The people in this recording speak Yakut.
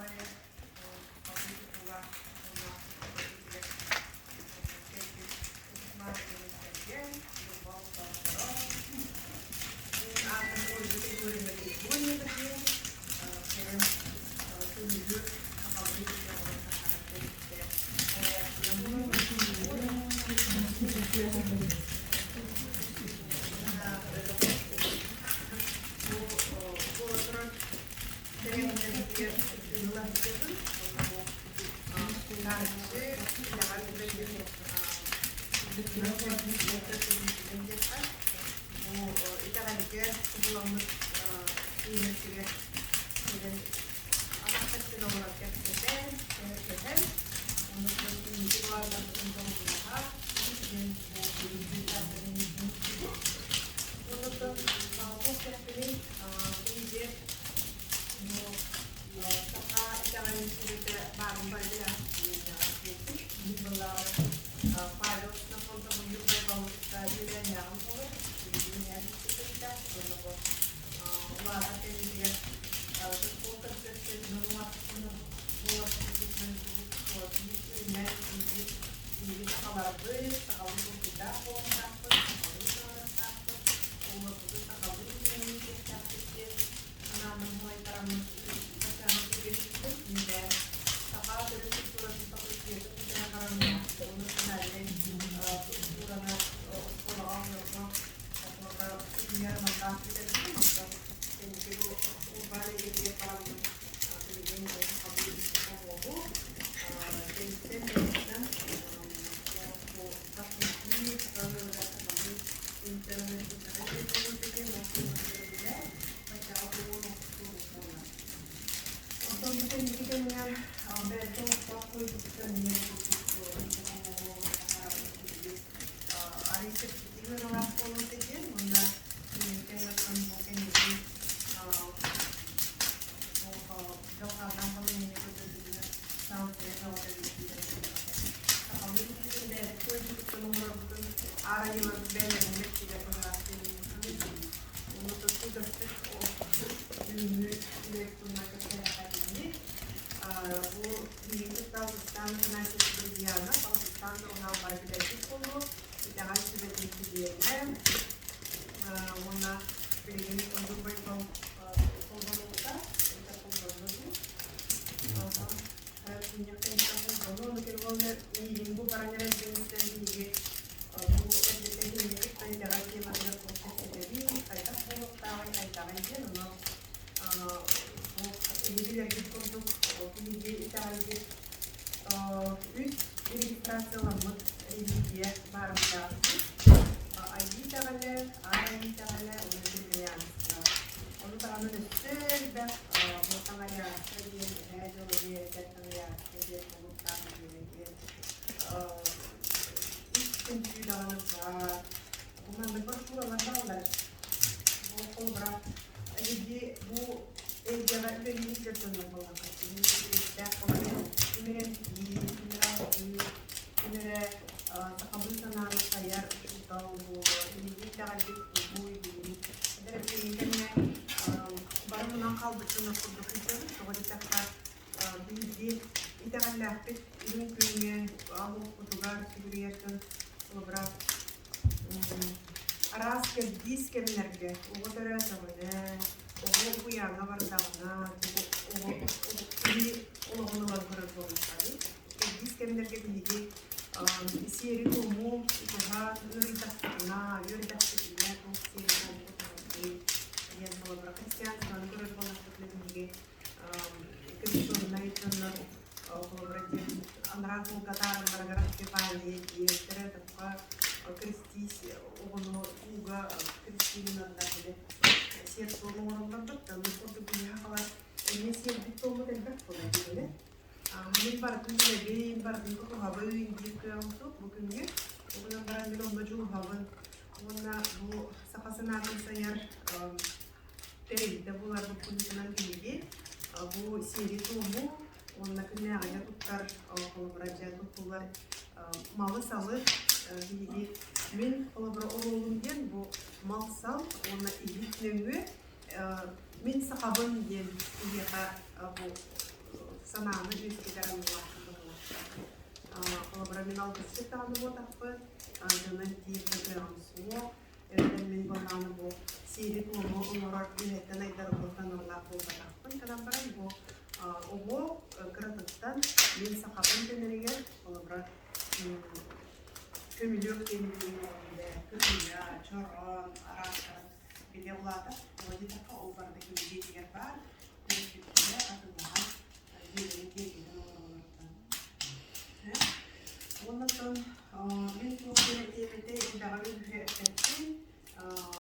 баҕайы алгыс тутуулаах уонна дойдутугар кэлбит ытык-мааны дьону-сэргэ, Ньурба олохтоохторо, мин аатым Ольга Григорьевна Григорьева диэн, кэлин көмүлү сахалыы оҥорон таһаарар тэрилтэ салайааччынан Бу буола турар тэрээһиннэрбитигэр кыттыыны сылдьабын. Таарыччы итэҕэл үлэтин диэххэ, бу итэҕэлгэ туһуламмыт киинэтигэр кэлэн атахтарыттан олорон кэпсэтэн, сэһэргэһэн, оннуттан инники былааннарбытын торумнаһа, диэн бу бүгүҥҥү Оннуттан туох кэппиний, биһиги бу саха итэҕэлин сүбэтэ баарын барыта буоллаҕына Павел Ксенофонтовы байбаллыкка үөлээннээҕим буолар. Билигин ээбиттэрдээх уонна бу улаатар кэннигэр школ көрсөттөн буолар биһиги сахаларбыт, сахалыы толкуйдаах буолуохтаахпыт, сахалыы саҥарыахтаахпыт, оҕолорбутун сахалыы үөрэниэхтээхпит диэн санаанан салайтараммыт баччааҥҥа киирбиппит. Мин бэйэм саха төрүт культуратын факультетын бүтэрэн бараммын, национальнай культураны оскуолаҕа оҥорорго оскуолата аналлаах бүтэрбитим. Онтон кэнники бу урбаан эйгэтигэр бараммын билигин сахалыы оҥоһу кэнниттэн кэнниттэн Онтон бу кэнники кэмҥэ бэйэтэ олохтоох буойбутуттан эмиэ арыый чэпчэки ыаралаах буолуо диэн уонна киниттэн бу кэнники дьалхааннаах балаһыанньа көрдөрбүтүнэн санкция бөҕөтө сахалыы киһитин бэйэбит куойбутуттан оҥорорбутун аар айыыларбыт бэйэлэрин мэктиилэр быһыылаах диэн Онно тустуу бүгүҥҥү үлэбит туһунан кэпсээтэххэ бу биһиги кытта Алтыстаан Афанасьевич Друзьянов, Алтыстаан сурунаал бары билэрбит буолуо, итэҕэл сүбэтин чилиэнэ уонна билигин Ондук Байбал холбонуохта, это холбонно дуу. Онтон мунньах кэнниттэн холбону, ону кини миигин бу баран эрэр дьонуттан биһиги бу эрдэттэн кинини кытта итэҕэл тематыгар туох кэпсэтэбит, хайдах буолуохтааҕый, хайдаҕый диэн, ону бу эһиги билэргит курдук, биһиги итэҕэлбит үс регистрацияламмыт религия баарыстаахпыт. Айыы итэҕэлэ, Аар Айыы итэҕэлэ уонна христианство. Ону таһынан өссө элбэх бу таҥарианство диэн эһээ дьолу биэрдэр таҥарианство диэн олуктаах диэн үс түмсүү даҕаны баар. Бу маннык брошюралар бааллар. Бу холобура эһиги бу эйгэҕэ үлэлии сылдьар дьоннор буоллаххыт. Үөрэхтээх буолан ким эрэ эмтиир, ким эрэ алтыыр, ким эрэ сахалыы санааны сайар учуутал буолуо, биһиги итэҕэлбит тугуй билигин. Эдэр билигин кэмҥэ бары мунан хаалбыт дьоннор курдук сылдьабыт. Тоҕо диэтэххэ, биһиги итэҕэллээхпит үрүҥ күҥҥэ олохпутугар сүгүрүйэр дьон холобура араас кэрдиис кэмнэргэ оҕо төрөөтөҕүнэ, оҕо уһуйааҥҥа бардаҕына, оҕо киһи олоҕун ылан көрөр буоллахха Кэрдиис кэмнэргэ биһиги сиэри-туому тутуһан ыарыйдахпытына, үөрдэхпитинэ туох сиэри-туому тутуһарбытый диэн холобура христианствоны көрөр буоллахпытына биһиги крещеннай дьоннор холобура диэн анараа суолга таарылларыгар отпевание диэттэрэ тоққа крестись оҕону ууга крестилинаннар били сиэр-туом оҥороллорбут да курдук биһиэхэ халар эмиэ сиэрбит-туоммут элбэх буолар диэни Мин барытын билэбин, барытын тутуһабын диир кыаҕым суох бу күҥҥэ. Ол гынан баран мин онно дьулуһабын. Уонна бу саха санаатын сайар тэрилтэ буоларбыт быһыытынан биһиги бу сиэри-туому уонна күннээҕигэ туттар холобура дьэ туттуллар малы-салы биһиги мин холобура оруолум диэн бу мал-сал уонна иһит нөҥүө мин сахабын диэн киһиэхэ бу. санааны үөскэтэр аналлаах быһыылаах. Холобура, мин алгысчыт даҕаны буолтахпын, дьону эмтиир да кыаҕым суох. Эбэтэр мин буоллаҕына бу сиэри-туому оҥорор үөһэттэн айдарыллыбыт аналлаах буолбатахпын гынан баран, бу оҕо кыратыттан мин сахабын дэнэригэр, холобура, көмүлүөк диэн билэ, кытыйа, чороон, араастарын билэ улаатар. Тоҕо диэтэххэ, ол барыта кини дьиэтигэр баар.